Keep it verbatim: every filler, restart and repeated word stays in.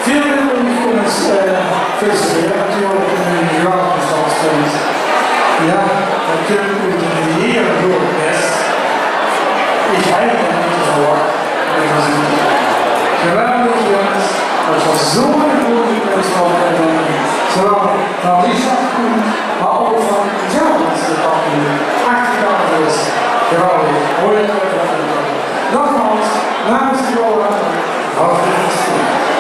Väöl minder jónges, eh, feliciteren natuurlik in de geweldige stadsprins. Jao, natuurlik mit de heer door best. Ich haw 't neet verwach. Geweldig, jónges. 't Waas zoe'n gooj gemeinsjap. En dan zoe'n Marisa, mer ouch van, jao, dat is de kampioen. Ech geweldig. Geweldig. Mooi. Nogmaals, namens de Johan, hartelijk gefeliciteerd.